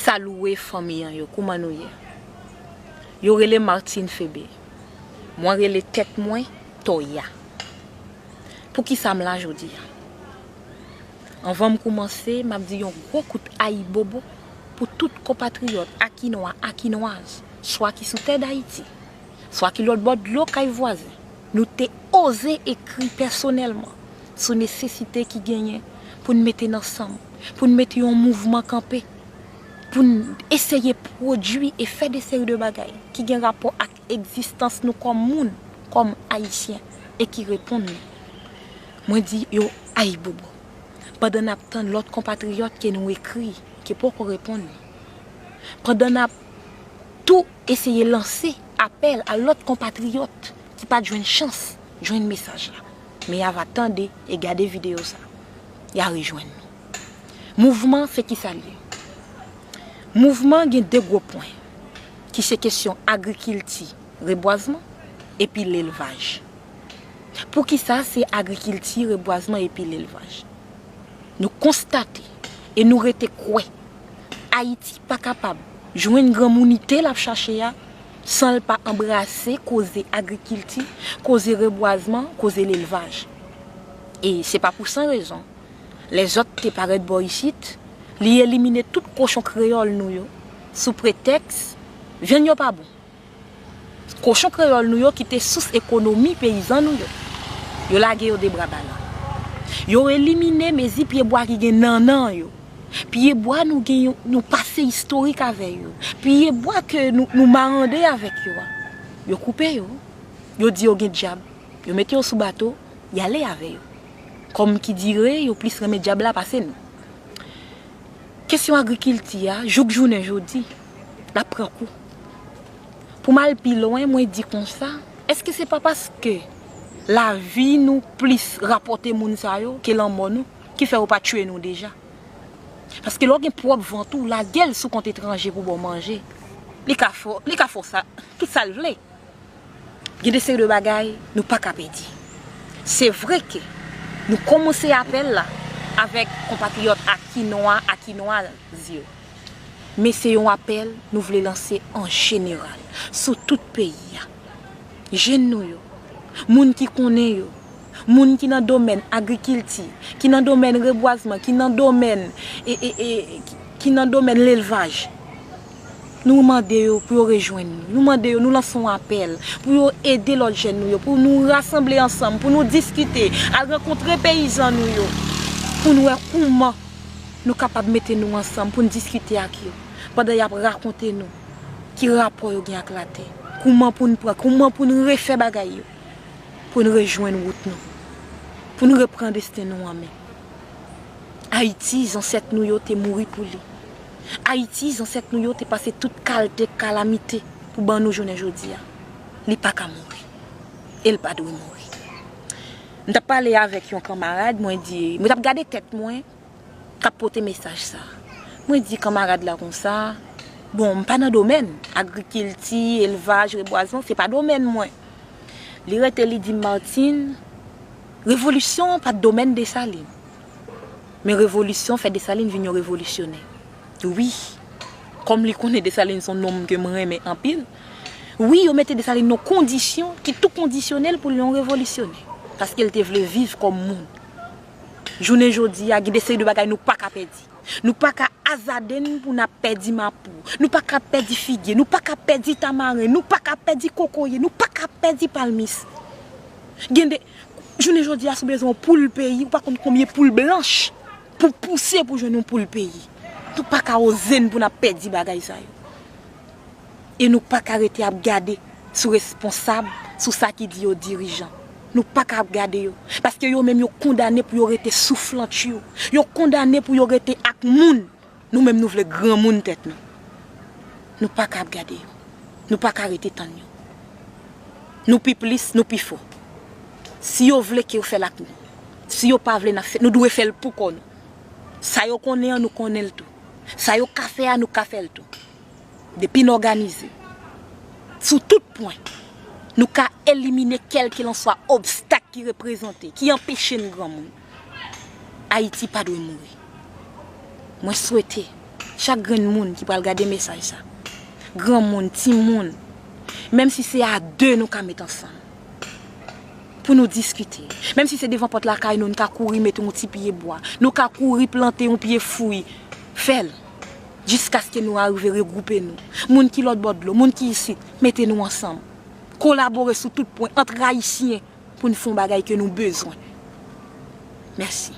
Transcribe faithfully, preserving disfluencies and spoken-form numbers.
Salué fanmi an yo, kouman nou ye? Yo rele Martine Febe. Mwen rele tèt mwen Toya. Poukisa m la jodi a? Anvan m koumanse, m ap di yon gwo kout ayibobo pou tout konpatriyòt akinwa, akinwaz, swa ki sou tè Dayiti, swa ki lòt bò dlo kay vwazen. Nou te oze ekri pèsonèlman sou nesesite ki genyen pou n mete n ansanm, pou n mete yon mouvman kanpe, pou n eseye pwodui e fè de seri de bagay ki gen rapò ak egzistans nou kòm moun, kòm Ayisyen, e ki reponn nou. Mwen di yo ayibobo. Pandan n ap tann lòt konpatriyòt ke nou ekri, ke poko reponn nou. Pandan n ap tou eseye lanse apèl a lòt konpatriyòt ki pa t jwenn chans jwenn mesaj la. Men y a va tande e gade videyo sa. Y a rejwenn nou. Mouvman se kisa l ye? Mouvman gen de gwo pwen, ki se kesyon agrikilti, rebwazman, epi lelvaj. Poukisa se agrikilti, rebwazman epi lelvaj? Nou konstate e nou rete kwè Ayiti pa kapab jwenn granmounite l ap chache a san l pa anbrase koze agrikilti, koze rebwazman, koze lelvaj. E se pa pou san rezon. Lèzòt te parèt bò isit, li elimine tout kochon kreyòl nou yo sou pretèks vyann yo pa bon. Kochon kreyòl nou yo ki te sous ekonomi peyizan nou yo. Yo lage yo de bra balan. Yo elimine mezi pyebwa ki gen nannan yo. Pyebwa nou gen yo, nou pase istorik avè yo. Pyebwa ke nou, nou marande avèk yo a. Yo koupe yo. Yo di yo gen dyab. Yo mete yo sou bato, y ale avè yo. Kòm ki dire, yo plis renmen dyab la pase nou. Kesyon agrikilti a, jouk jounen jodi, l ap pran kou. Pou m al pi lwen, mwen di konsa, èske se pa paske lavi nou plis rapòte moun sa yo ke lanmò nou, ki fè yo pa tiye nou deja? Paske lè w gen pwòp vant ou, lage l sou kont etranje pou ba w manje. Li ka fè, li ka fè w sa, tout sa l vle. Gen de seri de bagay nou pa ka pèdi. Se vre ke nou kòmanse apèl la avèk konpatriyòt akinwa, akinwaz yo. Men se yon apèl nou vle lanse an jeneral, sou tout peyi a. Jèn nou yo, moun ki konnen yo, moun ki nan domèn agrikilti, ki nan domèn rebwazman, ki nan domèn, e, e, e, ki, ki nan domèn lelvaj. Nou mande yo pou yo rejwenn nou. Nou mande yo, nou lanse yon apèl pou yo ede lòt jèn nou yo, pou nou rasanble ansanm, pou nou diskite, al rankontre peyizan nou yo, pou n wè kouman nou kapab mete nou ansanm, pou n diskite ak yo, pandan y ap rakonte nou ki rapò yo gen ak latè, kouman pou n pran, kouman pou n refè bagay yo, pou n rejwenn wout nou, pou n reprann desten nou an men. Ayiti, zansèt nou yo te mouri pou li. Ayiti, zansèt nou yo te pase tout kalte kalamite pou ban nou jounen jodi a. Li pa ka mouri. E l pa dwe mouri. M t ap pale avèk yon kanmarad, mwen di, mwen t ap gade tèt mwen k ap pote mesaj sa. Mwen di kanmarad la konsa, bon, m pa nan domèn agrikilti, elvaj, rebwazman, se pa domèn mwen. Li rete, li di m, Martine, revolisyon an pa t domèn Desalin. Men revolisyon fè Desalin vin yon revolisyonè. Wi. Kòm li konnen Desalin se yon nonm ke m renmen anpil. Wi, yo mete Desalin nan kondisyon ki tou kondisyone l pou l yon revolisyonè. Paske l te vle viv kòm moun. Jounen jodi a, gen de seri de bagay nou pa ka pèdi. Nou pa ka azade n pou n ap pèdi mapou. Nou pa ka pèdi figye. Nou pa ka pèdi tamaren. Nou pa ka pèdi kokoye. Nou pa ka pèdi palmis. Gen de, jounen jodi a, si w bezwen yon poul peyi, ou pa konn konbyen poul blanch pou pouse pou jwenn yon poul peyi. Nou pa ka oze n pou n ap pèdi bagay sa yo. E nou pa ka rete ap gade sou responsab, sou sa ki di yo dirijan. Nou pa ka ap gade yo. Paske yo menm yo kondane pou yo rete souflantye. Yo kondane pou yo rete ak moun. Nou menm nou vle granmoun tèt nou. Nou pa ka ap gade yo. Nou pa ka rete tann yo. Nou pi plis, nou pi fò. Si yo vle ke yo fè l ak nou. Si yo pa vle, n ap fè, nou dwe fè l pou kò nou. Sa yo konnen an, nou konnen l tou. Sa yo ka fè a, nou ka fè l tou. Depi n òganize sou tout pwen, nou ka elimine kèlkelanswa obstak ki reprezante, ki anpeche n granmoun. Ayiti pa dwe mouri. Mwen swete Chak grenn moun ki pral gade mesaj sa, granmoun, timoun, menm si se a de nou ka met ansanm pou nou diskite, menm si se devan pòt lakay nou, nou ka kouri mete yon ti pye bwa, nou ka kouri plante yon pye fwi, fè l, jiskaske nou arive regwoupe nou. Moun ki lòt bò dlo, moun ki isit, mete nou ansanm. Kolabore sou tout pwen, ant Ayisyen, pou n fè yon bagay ke nou bezwen. Mèsi.